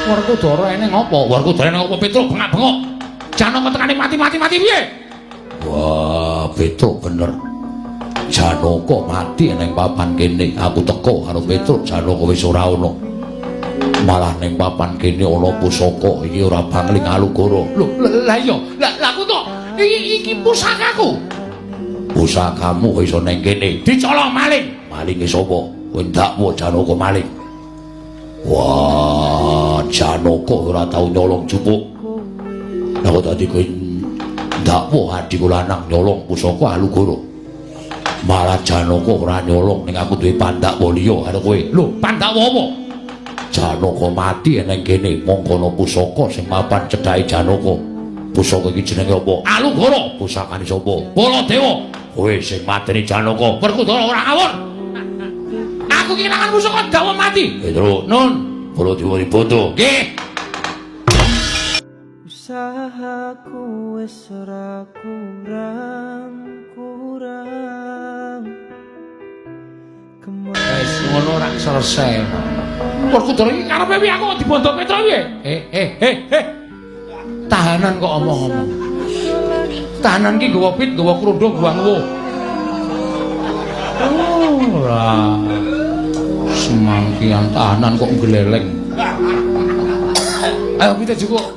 Werkudara eneng apa? Werkudara eneng apa Petruk bengak-bengok. Janaka tekane mati-mati-mati piye? Wah, Petruk bener. Janaka mati ning papan kene. Aku teko karo Petruk, Janaka wis ora ana. Malah ning papan kene ana pusaka iki ora pangling Alugoro. Lho, lah iya, lah aku tok iki pusakaku. Pusakamu iso ning kene. Dicolong maling. Malinge sapa? Kowe ndakwa Janaka maling. Wah, Janaka ora tau nyolong jupuk. Lah kok dadi kowe ndakwa adhiku lanang nyolong pusaka Alugoro. Malah Janaka ora nyolong ning aku duwe pandakwa liya karo kowe. Lho, pandakwa apa? Janaka mati ning kene, mongko ana pusaka sing mapan cedhake Janaka. Pusaka iki jenenge apa? Alugoro. Pusakane sapa? Baladewa. Kowe sing mateni Janaka. Werkudara ora ngawur. Aku kehilangan pusaka dawa mati. Petro, nun, Baladewa dibondo. Nggih. Usahaku wis ora kurang-kurang. Wis ngono ora selesai. Werkudara iki karepe piye aku kok dibondo Petro piye? Eh eh eh eh. Tahanan kok omong-omong. Tahanan ki nggawa pit, nggawa krundung, nggawa nguwuh. Ora. Semangkian tahanan kok gleleng. Ayo pite cukup.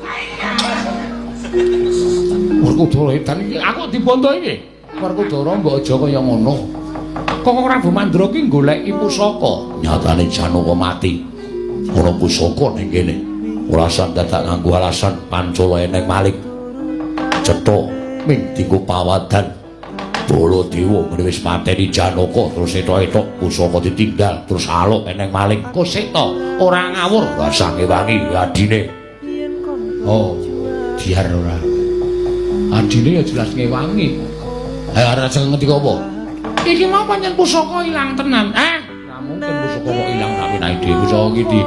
Werkudara edan iki aku dibondo iki. Werkudara mbok aja kaya ngono. Koko Prabu Mandra ki goleki pusaka. Nyatane Janaka mati. Ana pusaka ning kene. Ora usah dadak nganggo alasan pancala eneng maling. Cetha ming dienggo pawadan. Baladewa ngene wis mateni Janaka terus etok-etok pusaka ditinggal terus aluk eneng maling. Kosek to ora ngawur. Ora usah ngewangi adine. Oh, biar ora. Adine ya jelas ngewangi. Ayo arep aja ngendika apa? Iki mau pancen pusaka ilang tenan. Eh, ora mungkin pusaka kok ilang tak menahi dhewe pusaka iki di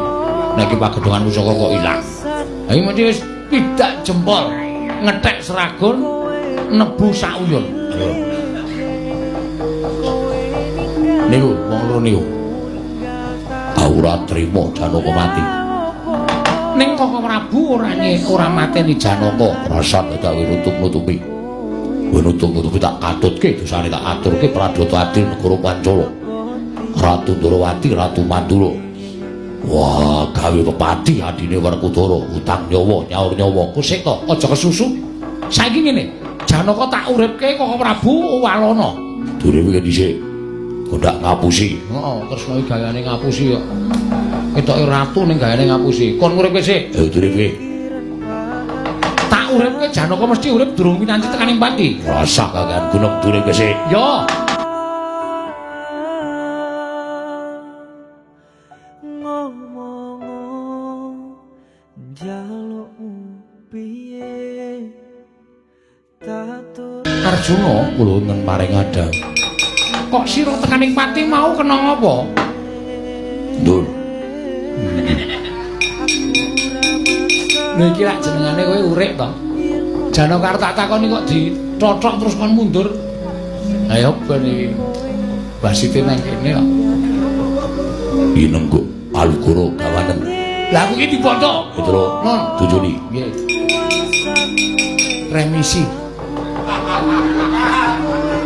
nek iki pagedhongan pusaka kok ilang. Ha iki mesti wis pidak jempol, ngethek seragun, nebu sauyun. Ayo. Niku wong loro niku. Aku ora trima Janaka mati. Ning Koko Prabu ora ora mateni Janaka. Rasan dadak nutup-nutupi. Nutup-nutupi tak katutke dosane tak aturke pradata adil negara Pancala. Ratu Ndorowati, Ratu Mandura. Wah, gawe pepati adine Werkudara, utang nyawa, nyaur nyawa. Kusik to, aja kesusu. Saiki ngene, Janaka tak uripke Koko Prabu walana. Durung iki dhisik. Kok ndak ngapusi. Heeh, Kresna iki gayane ngapusi kok. Ketoke ratu ning gayane ngapusi. Kon nguripke sik. Ayo duripke. Tak uripke Janaka mesti urip durung pinanci tekaning pati. Rasah kakean gunung duripke sik. Yo. Ngomong njalukmu piye tatur. Arjuna kula wonten paring adhawuh. Kok sira tekaning pati mau kena ngapa? Ndur. Lho iki lak jenengane kowe urip to. Janaka arep tak takoni kok dithothok terus kon mundur. Ayo ben iki. Basite nang kene kok. Inenggo Alugoro gawanen. Lah aku iki dibondo. Petro, Non. tujuni. Nggih. Remisi.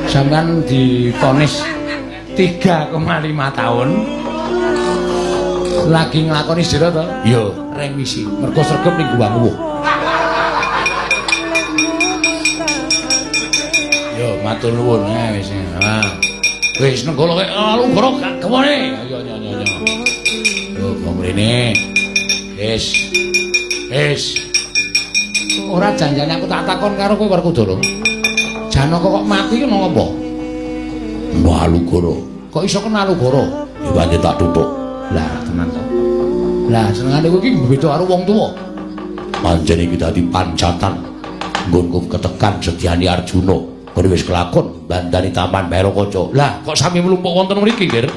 Sampeyan divonis 3,5 tahun. Lagi nglakoni sira to? Iya. Remisi. Mergo sregep ning Gua Nguwuh. Yo matur nuwun wis. Ah. Wis nenggala kowe Alugoro gak gemone. Ayo yo yo yo. Yo kok mrene. Wis. Wis. Ora janjane aku tak takon karo kowe Werkudara. Janaka kok mati kena apa? Alugoro. Kok iso kena Alugoro? Ya pancen tak tutuk. Lah tenan to. Lah senengane kowe iki beda karo wong tuwa. Pancen iki dadi pancatan nggonku ketekan sedyani Arjuna. Kowe wis kelakon bandani Taman Maerakaca. Lah kok sami mlumpuk wonten mriki, Nggir?